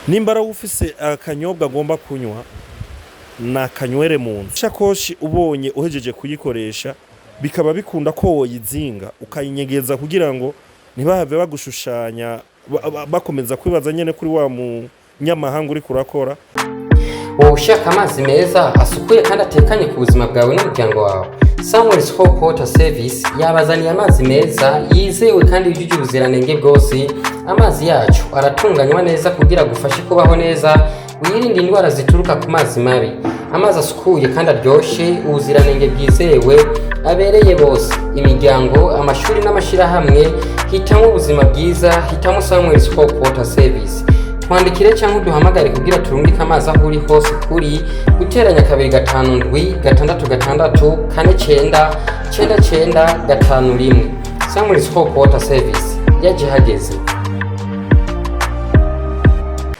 Nimba ari ufise akanyobwa agomba kunywa, nakanywere mu nzu. Ishakoshi ubonye uhejeje kuyikoresha, bikaba bikunda ko woyizinga ukayinyegeza kugira ngo ntibahave bagushushanya, bakomeza kwibaza nyene kuri wa munyamahanga uriko urakora. Wowe ushaka amazi meza asukuye kandi atekanye ku buzima bwawe n'umuryango wawe, Samuel's Hope Water Service yabazaniye amazi meza yizewe kandi yujuje ubuziranenge bwose. Amazi yacu aratunganywa neza kugira agufashe kubaho neza, wirinde indwara zituruka ku mazi mabi. Amazi asukuye kandi aryoshye, ubuziranenge bwizewe, abereye bose, imiryango, amashuri n'amashyirahamwe. Hitamo ubuzima bwiza, hitamo Samuel's Hope Water Service. Twandikire cyangwa uduhamagare kugira turungike amazi aho uri hose kuri +257 664 9951. Samuel's Hope Water Service yaje hageze.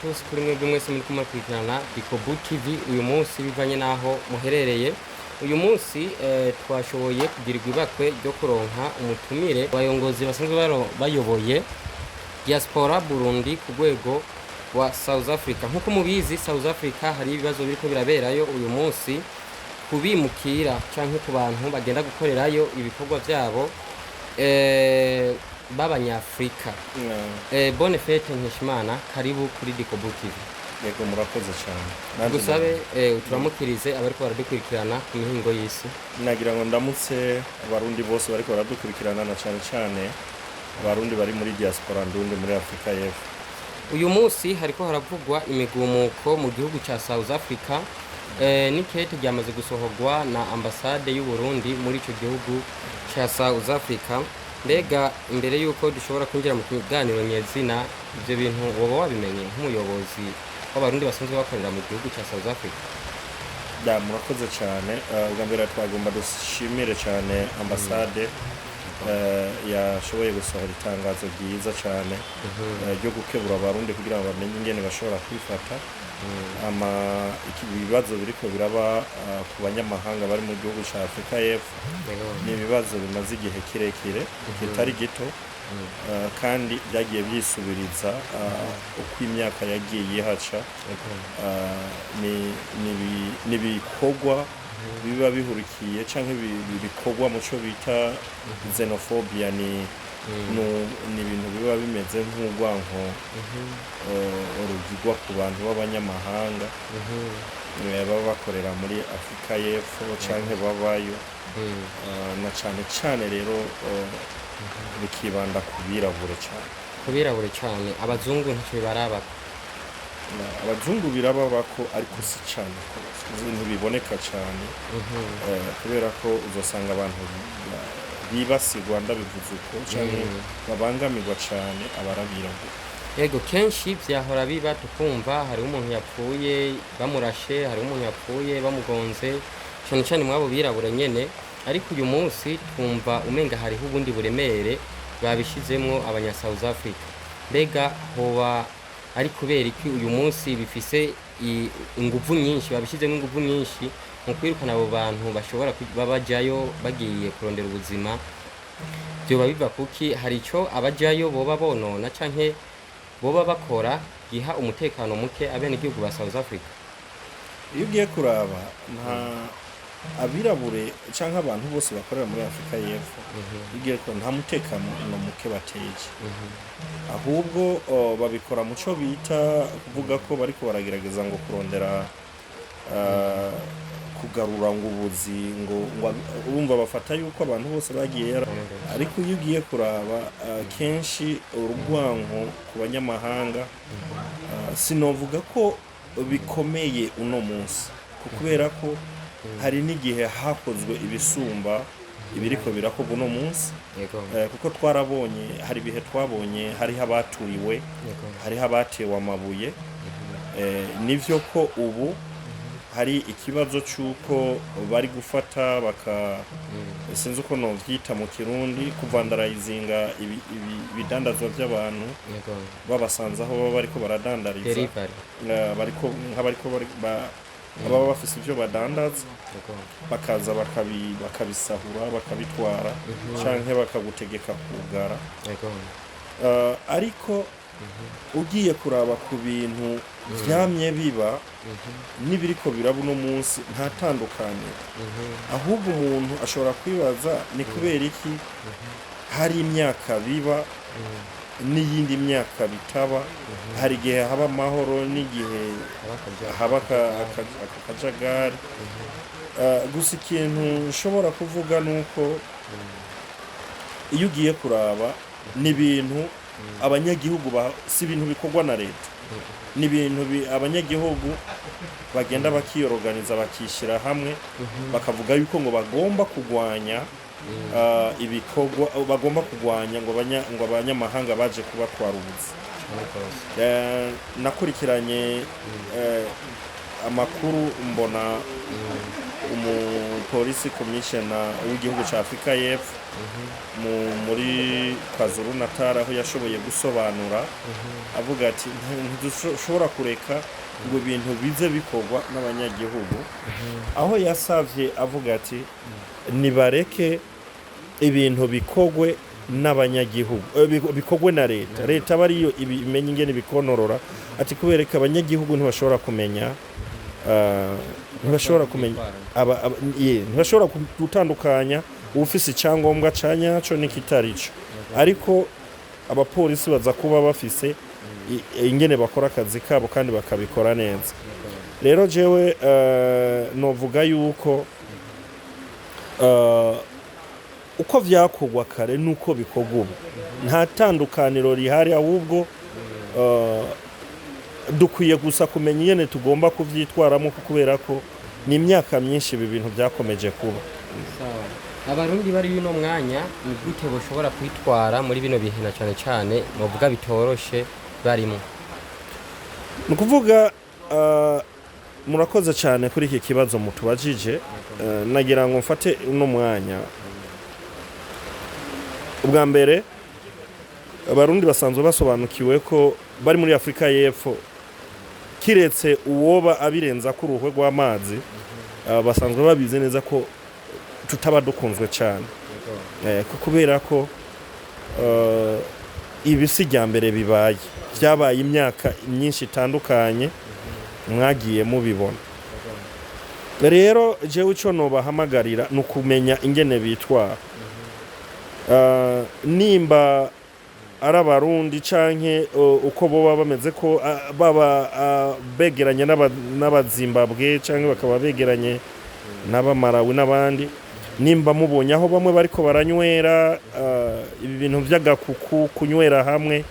Tuzi kuri mwebwe mwese muri kumukurikirana Bikobu TV uyu munsi, bivanye n'aho muherereye. Uyu munsi twashoboye kugirirwa ibakwe ryo kuronka umutumire, abayongozi basanzwe bayoboye diaspora Burundi ku rwego rwa South Africa. Nk'uko mubizi, South Africa hari ibibazo biriko biraberayo uyu munsi kubimukira canke ku bantu bagenda gukorerayo ibikorwa vyabo b'Abanyafrika. Bonne fête Nkeshimana, karibu kuri Dikobu TV. Yego, murakoze cyane. Nanjye Gusabe turamukirize abariko baradukurikirana ku mihingo y'isi. Nagira ngo ndamutse Abarundi bose bariko baradukurikirana, na cane cane Abarundi bari muri diaspora ndundi muri Afrika y'Epfo. Uyu munsi hariko haravugwa imigumuko mu gihugu ca South Africa, n'ikete ryamaze gusohorwa na ambasade y'u Burundi muri ico gihugu ca South Africa. Mbega imbere y'uko dushobora kwinjira mu kiganiro nyezina, ivyo bintu woba wabimenye nk'umuyobozi w'Abarundi basanzwe bakorera mu gihugu ca South Africa? Da, murakoze cyane. Ubwa mbere twagomba dushimire cyane ambasade yashoboye gusohora itangazo ryiza cyane ryo gukebura Abarundi kugira ngo bamenye ingene bashobora kwifata ama ibibazo biriko biraba ku banyamahanga bari mu gihugu ca Afrika y'Epfo. Ni ibibazo bimaze igihe kirekire kitari gito, kandi byagiye byisubiriza uko imyaka yagiye ihaca. Ni ibikorwa biba bihurikiye canke bikorwa mu co bita xenophobia. Ni ibintu biba bimeze nk'urwanko rugirwa ku bantu b'abanyamahanga baba bakorera muri Afrika y'Epfo canke babayo. Na cane cane rero bikibanda ku birabure cane. Ku birabure cane, abazungu ntacyo bibarabako? Abazungu birababako, ariko si cane rwose, ntibiboneka cane, kubera ko uzosanga abantu bibasirwa, ndabivuze uko, canke babangamirwa cane abarabirabura. Yego, kenshi vyahora biba tukumva hariho umuntu yapfuye bamurashe, hariho umuntu yapfuye bamugonze, cane cane mwabo birabura nyene. Ariko uyu munsi twumva umenga hariho ubundi buremere babishizemwo abanya South Africa. Mbega hoba ari kubera iki uyu munsi bifise inguvu nyinshi, babishizemwo inguvu nyinshi mu kwirukana abo bantu bashobora kuba bajayo bagiye kurondera ubuzima? Vyoba biva kuki? Hari ico abajayo boba bonona canke boba bakora giha umutekano muke abenegihugu ba South Africa? Iyo ugiye kuraba, nta abirabure canke abantu bose bakorera muri Afrika y'Epfo, iyo ugiye kuraba, nta mutekano muke bateje. Ahubwo babikora mu co bita kuvuga ko bariko baragerageza ngo kurondera kugarura ngo ubuzi, ngo urumva bafata yuko abantu bose bagiye ariko iyo ugiye kuraba, kenshi urwanko ku banyamahanga, sinovuga ko bikomeye uno munsi, kubera ko hari n'igihe hakozwe ibisumba ibiriko birakorwa uno munsi. Kuko twarabonye, hari ibihe twabonye hariho abaturiwe, hariho abatewe amabuye. Nivyo ko ubu hari ikibazo c'uko bari gufata baka, sinzi uko novyita mu Kirundi, kuvandarayizinga ibidandazwa by'abantu babasanze aho baba bariko baradandariza. Delivery. Bariko nk'abariko baba bafise ivyo badandaza, bakaza bakabisahura, bakabitwara canke bakagutegeka kugara. Ariko Ugiye kuraba ku bintu vyamye biba n'ibiriko biraba uno munsi, nta tandukaniro. Ahubwo umuntu ashobora kwibaza ni kubera iki hari imyaka biba n'iyindi myaka bitaba, hari igihe haba amahoro n'igihe haba aka kajagari. Gusa ikintu nshobora kuvuga ni uko iyo ugiye kuraba, ni ibintu abanyagihugu si ibintu bikorwa na leta, ni ibintu abanyagihugu bagenda bakiyoroganiza, bakishyira hamwe, bakavuga yuko ngo bagomba kurwanya ibikorwa, bagomba kurwanya ngo abanyamahanga baje kubatwara ubuzi. Nakurikiranye amakuru, mbona umupolisi commissioner w'igihugu cya Afurika y'Epfo muri KwaZulu Natal, aho yashoboye gusobanura avuga ati: "Ntidushobora kureka ngo ibintu bize bikorwa n'abanyagihugu." Aho yasavye avuga ati: "Nibareke ibintu bikorwe n'abanyagihugu, bikorwe na leta, leta aba ariyo imenye ingene ibikonorora." Ati kubereka abanyagihugu ntibashobora kumenya, ntibashobora kumenya ntibashobora gutandukanya uwufise icyangombwa ca nyaco n'ikitarico, ariko abapolisi baza kuba bafise ingene bakora akazi kabo kandi bakabikora neza. Rero jewe novuga yuko uko vyakorwa kare nuko bikorwa ubu nta tandukaniro rihari, ahubwo dukwiye gusa kumenya ingene tugomba kuvyitwaramo, kubera ko ni imyaka myinshi ibi bintu byakomeje kuba. Sawa. Abarundi bari uno mwanya ni gute boshobora kwitwara muri bino bihe, na cane cane novuga bitoroshe barimo? Ni ukuvuga, murakoze cyane kuri iki kibazo mutubajije. Nagira ngo mfate uno mwanya. Ubwa mbere, Abarundi basanzwe basobanukiwe ko bari muri Afurika y'Epfo, kiretse uwoba abirenza ko uruhwe rw'amazi, basanzwe babizi neza ko tutaba dukunzwe cyane. Kubera ko ibi si irya mbere bibaye, byabaye imyaka myinshi itandukanye, mwagiye mubibona. Rero jewe ico nobahamagarira ni ukumenya ingene bitwara. Nimba ari Abarundi canke uko boba bameze, ko baba begeranye n'Abazimbabwe canke bakaba begeranye n'Abamarawi n'abandi, nimba mubonye aho bamwe bariko baranywera, ibi bintu vy'agakuku, kunywera hamwe,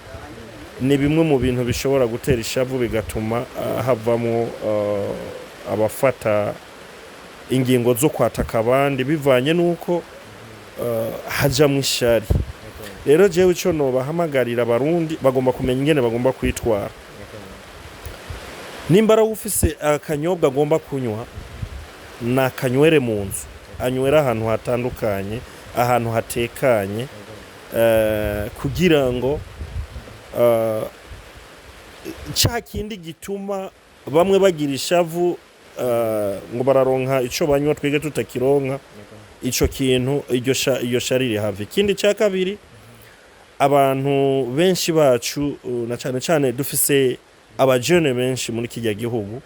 ni bimwe mu bintu bishobora gutera ishavu, bigatuma havamo abafata ingingo zo kwataka abandi, bivanye n'uko hajamwo ishari. Rero jewe ico nobahamagarira, Abarundi bagomba kumenya ingene bagomba kwitwara. Nimba ari ufise akanyobwa agomba kunywa, nakanywere mu nzu, anywere ahantu hatandukanye, ahantu hatekanye, kugira ngo ca kindi gituma bamwe bagira ishavu, ngo bararonka ico banywa twege tutakironka, ico kintu, iryo shari rihave. Ikindi cya kabiri, abantu benshi bacu, na cane cane dufise abajene benshi muri kirya gihugu,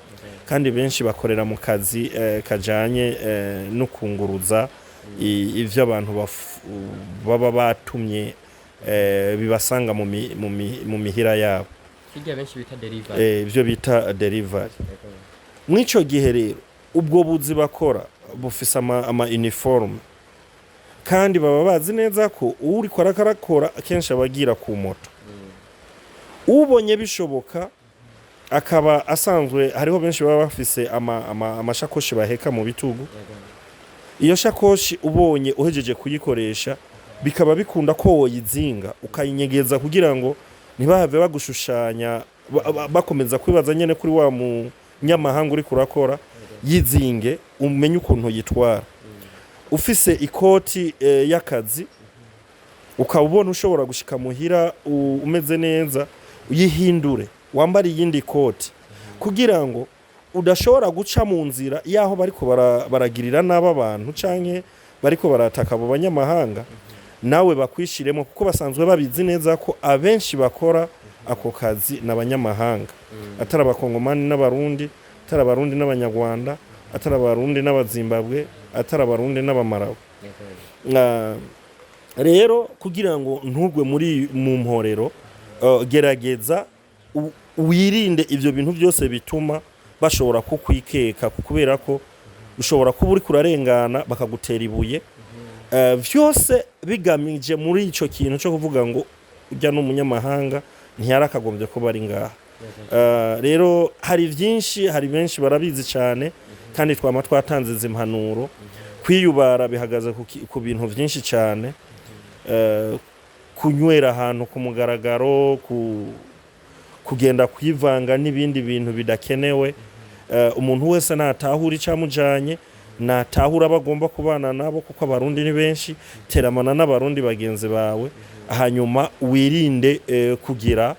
kandi benshi bakorera mu kazi kajanye no kunguruza ivyo abantu baba batumye, bibasanga mu mihira yabo. Hirya benshi bita delivery. Ivyo bita delivery. Mw'ico gihe rero, ubwo buzi bakora bufise ama uniforme, kandi baba bazi neza ko uwuriko arakarakora akenshi abagira ku moto. Ubonye bishoboka, akaba asanzwe hariho benshi baba bafise amashakoshi baheka mu bitugu. Iyo shakoshi ubonye uhejeje kuyikoresha, bikaba bikunda ko woyizinga ukayinyegeza, kugira ngo ntibahave bagushushanya, bakomeza kwibaza nyene kuri wa munyamahanga uriko urakora. Yizinge, umenye ukuntu yitwara. Ufise ikoti y'akazi, ukaba ubona ushobora gushika muhira umeze neza, uyihindure, wambare iyindi koti, kugira ngo udashobora guca mu nzira y'aho bariko baragirira nabi abantu canke bariko barataka abo banyamahanga, nawe bakwishiremo, kuko basanzwe babizi neza ko abenshi bakora Ako kazi n'abanyamahanga, atari Abakongomani n'Abarundi, atari Abarundi n'Abanyarwanda, atari Abarundi n'Abazimbabwe, atari Abarundi n'Abamarawi. Rero kugira ngo ntugwe muri mu mporero, gerageza wirinde ivyo bintu byose bituma bashobora kukwikeka, kubera ko ushobora kuba uri kurarengana bakagutera ibuye. Vyose bigamije muri ico kintu cyo kuvuga ngo ujya n'umunyamahanga, ntiyarakagombye kuba ari ngaha. Rero hari byinshi, hari benshi barabizi cyane, kandi twama twatanze izi mpanuro. Kwiyubara bihagaze ku bintu byinshi cyane. Kunywera ahantu ku mugaragaro, kugenda kwivanga n'ibindi bintu bidakenewe. Umuntu wese natahura icamujanye, natahura bagomba kubana nabo, kuko Abarundi ni benshi. Teramana n'Abarundi bagenzi bawe, hanyuma wirinde kugira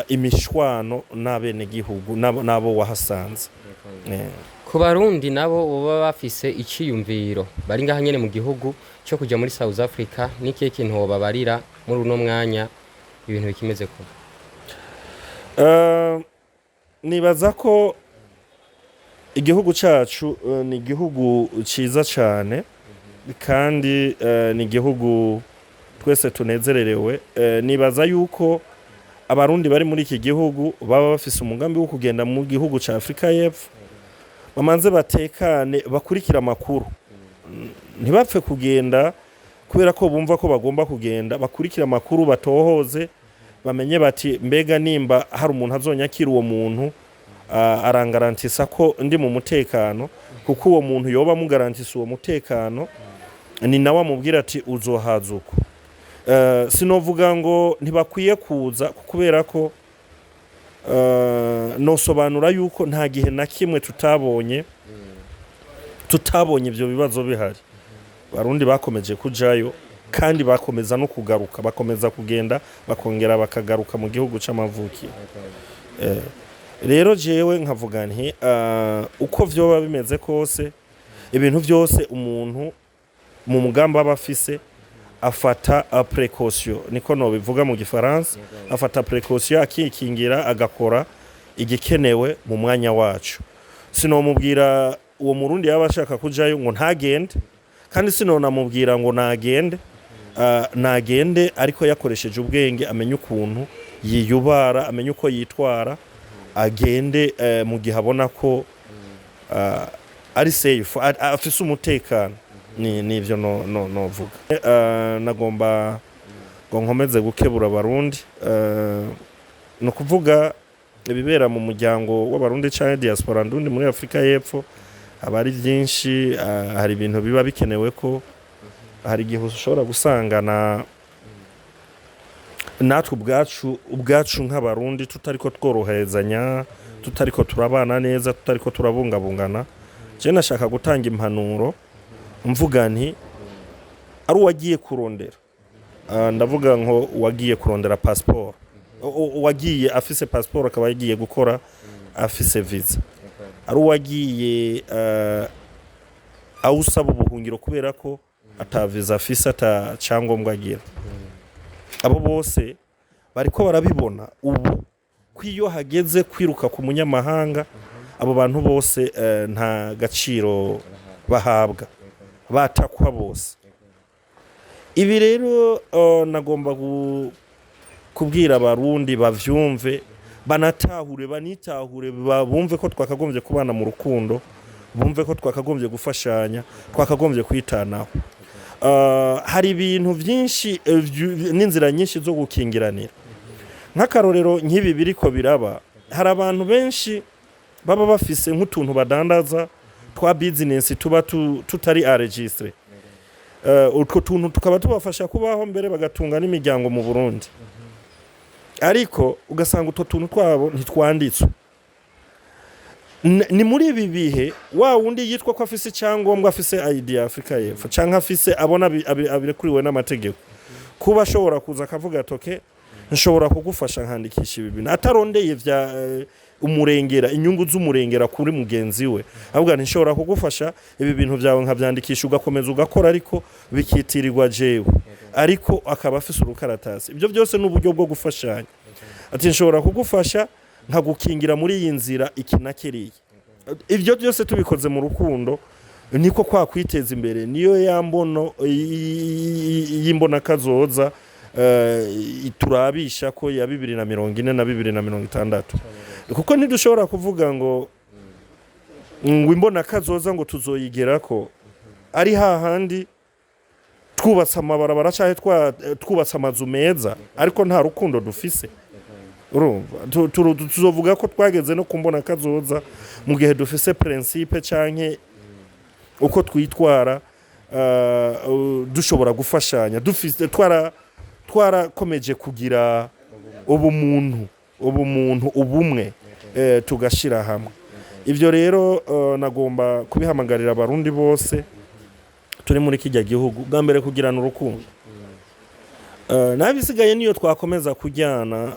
imishwano n'abenegihugu n'abo wahasanze. Ku Barundi nabo baba bafise iciyumviro bari ngaha nyene mu gihugu cyo kuja muri South Africa, n'ikihe kintu wobabarira muri uno mwanya ibintu bikimeze ko? Nibaza ko igihugu cacu ni igihugu ciza cane, kandi ni igihugu twese tunezererewe. Nibaza yuko Abarundi bari muri iki gihugu baba bafise umugambi wo kugenda mu gihugu ca Afrika y'Epfo, bamanze batekane, bakurikira amakuru, ntibapfe kugenda kubera ko bumva ko bagomba kugenda. Bakurikira amakuru, batohoze, bamenye bati: mbega nimba hari umuntu azonyakira, uwo muntu arangarantisa ko ndi mu mutekano? Kuko uwo muntu yoba amugarantisa uwo mutekano, ni nawe amubwira ati: uzohaza uko. Sinovuga ngo ntibakwiye kuza, kubera ko nosobanura yuko nta gihe na kimwe tutabonye ibyo bibazo bihari. Barundi bakomeje kujayo, kandi bakomeza no kugaruka, bakomeza kugenda, bakongera bakagaruka mu gihugu c'amavukiro. Rero jewe nkavuga nti uko vyoba bimeze kose, ibintu byose umuntu mu mugambi aba afise afata précaution, niko nobivuga mu Gifaransa, afata précaution, akikingira, agakora igikenewe mu mwanya wacu. Sinomubwira uwo Murundi yaba ashaka kujayo ngo ntagende, kandi sinonamubwira ngo nagende. Nagende, ariko yakoresheje ubwenge, amenye ukuntu yiyubara, amenye uko yitwara, agende mu gihe abona ko ari safe, afise umutekano. Ni nivyo no no novuga. Nagomba ngo nkomeze gukebura Abarundi. Ni ukuvuga ibibera mu muryango w'Abarundi canke diaspora ndundi muri Afrika y'Epfo aba ari byinshi. Hari ibintu biba bikenewe ko hari igihe ushobora gusanga na natwe ubwacu nk'Abarundi tutariko tworoherezanya, tutariko turabana neza, tutariko turabungabungana. Je nashaka gutanga impanuro mvuga nti ari uwagiye kurondera, ndavuga nko uwagiye kurondera passport, uwagiye afise passport akaba yagiye gukora afise visa, ari uwagiye awusaba ubuhungiro kubera ko ata visa afise, ata cyangombwa agira, abo bose bariko barabibona ubu ko iyo hageze kwiruka ku munyamahanga, abo bantu bose nta gaciro bahabwa, batakwa bose. Ibi rero nagomba kubwira Abarundi bavyumve, banatahure, banitahure, bumve ko twakagombye kubana mu rukundo, bumve ko twakagombye gufashanya, twakagombye kwitanaho. Hari ibintu byinshi n'inzira nyinshi zo gukingiranira. Nk'akarorero, nk'ibi biriko biraba, hari abantu benshi baba bafise nk'utuntu badandaza twa business tuba tutari enregistré. Utwo tuntu tukaba tubafasha kubaho, mbere bagatunga n'imiryango mu Burundi, ariko ugasanga utwo tuntu twabo ntitwanditswe. Ni muri ibi bihe wa wundi yitwa ko afise icyangombwa, afise ID ya Afrika y'Epfo canke afise abona abirekuriwe n'amategeko, kuba ashobora kuza akavuga ati: okay, nshobora kugufasha nkandikisha ibi bintu, atarondeye vya umurengera, inyungu z'umurengera kuri mugenzi we, ahubwo ati: nshobora kugufasha ibi bintu byawe nkabyandikisha, ugakomeza ugakora, ariko bikitirirwa jewe, ariko akaba afise urukaratasi. Ibyo byose ni uburyo bwo gufashanya. Ati nshobora kugufasha nkagukingira muri iyi nzira iki na kiriya. Ibyo byose tubikoze mu rukundo, niko kwa kwiteza imbere, niyo ya mbono y'imbonakazoza turabisha ko ya 2040 na 2060, kuko ntidushobora kuvuga ngo imbonakazoza ngo tuzoyigerako ari hahandi twubatse amabarabara cyangwa twubatse amazu meza, ariko nta rukundo dufise. Urumva, tuzovuga ko twageze no ku mbonakazoza mu gihe dufise principe canke uko twitwara, dushobora gufashanya, dufise twarakomeje kugira ubumuntu, ubumwe, tugashira hamwe. Ivyo rero nagomba kubihamagarira Abarundi bose turi muri kijya gihugu, bwa mbere kugirana urukundo. N'abisigaye niyo twakomeza kujyana,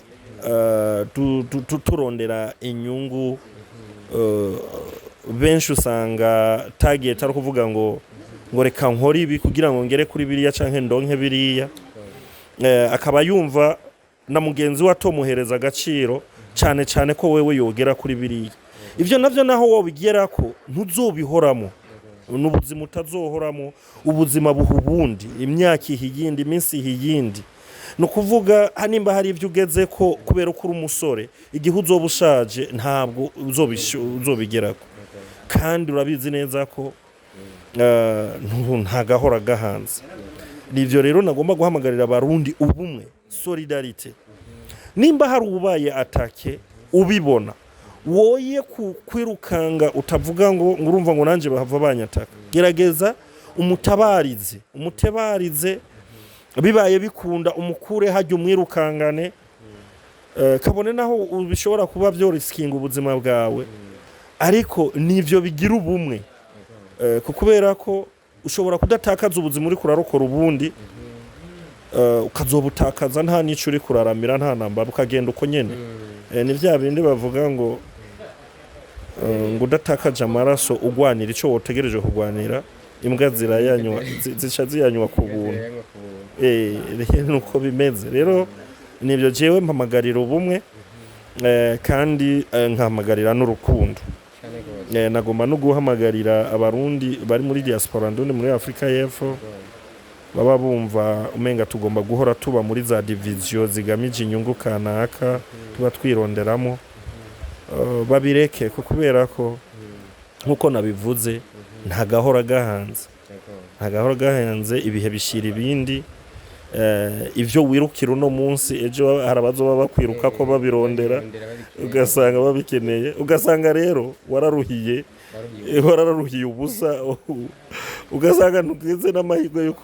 turondera inyungu, benshi usanga target ari ukuvuga ngo reka nkore ibi kugira ngo ngere kuri biriya canke ndonke biriya. Akaba yumva na mugenzi we atomuhereza agaciro cyane cyane ko wewe yogera kuri biriya. Ibyo navyo naho wobigerako ntuzobihoramo, ni ubuzima utazohoramo. Ubuzima buha ubundi, imyaka iha iyindi, iminsi iha iyindi. Ni ukuvuga nimba hari ibyo ugeze ko kubera ko uri umusore, igihe uzoba ushaje ntabwo uzobigerako. Kandi urabizi neza ko nta gahora gahanze. Nivyo rero nagomba guhamagarira Abarundi: ubumwe, solidarité. Nimba hari ubaye attaqué, ubibona, woye kwirukanga, utavuga ngo urumva ngo nanje bahava banyataka. Gerageza umutabarize, umutabarize, bibaye bikunda umukure hajya, umwirukangane, kabone naho bishobora kuba byorisikinga ubuzima bwawe, ariko nivyo bigira ubumwe. Kubera ko ushobora kudatakaza ubuzima uri kurarokora ubundi, ukazobutakaza nta n'ico uri kuraramira, nta namba, ukagenda uko nyene. Ni vya bindi bavuga ngo udatakaje amaraso ugwanira ico wotegereje kugwanira, imbwa zirayanywa, zica ziyanywa ku buntu. Nuko bimeze rero. Nibyo jewe mpamagarira ubumwe, kandi nkahamagarira n'urukundo. Nagomba no guhamagarira Abarundi bari muri diaspora ndundi muri Afrika y'Epfo, baba bumva umenga tugomba guhora tuba muri za division zigamije inyungu kanaka tuba twironderamo, babireke, ko kubera ko nkuko nabivuze, nta gahora gahanze, nta gahora gahanze. Ibihe bishira ibindi. Ivyo wirukira uno munsi, ejo hari abazoba bakwiruka ko babirondera, ugasanga babikeneye, ugasanga rero wararuhiye, wararuhiye ubusa, ugasanga ntugeze n'amahirwe yo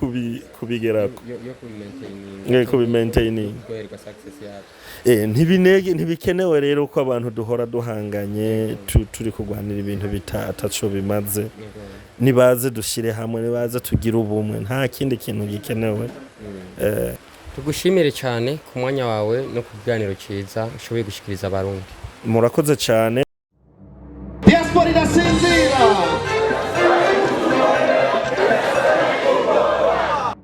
kubigerako. Yo kubimaintaining. Kubimaintaining. Kuryoherwa success yabyo. Ntibinege, ntibikenewe rero ko abantu duhora duhanganye, turi kurwanira ibintu ataco bimaze. Nibaze dushire hamwe, nibaze tugire ubumwe, nta kindi kintu gikenewe. Tugushimire cyane ku mwanya wawe no ku kiganiro cyiza ushoboye gushikiriza Abarundi. Murakoze cyane.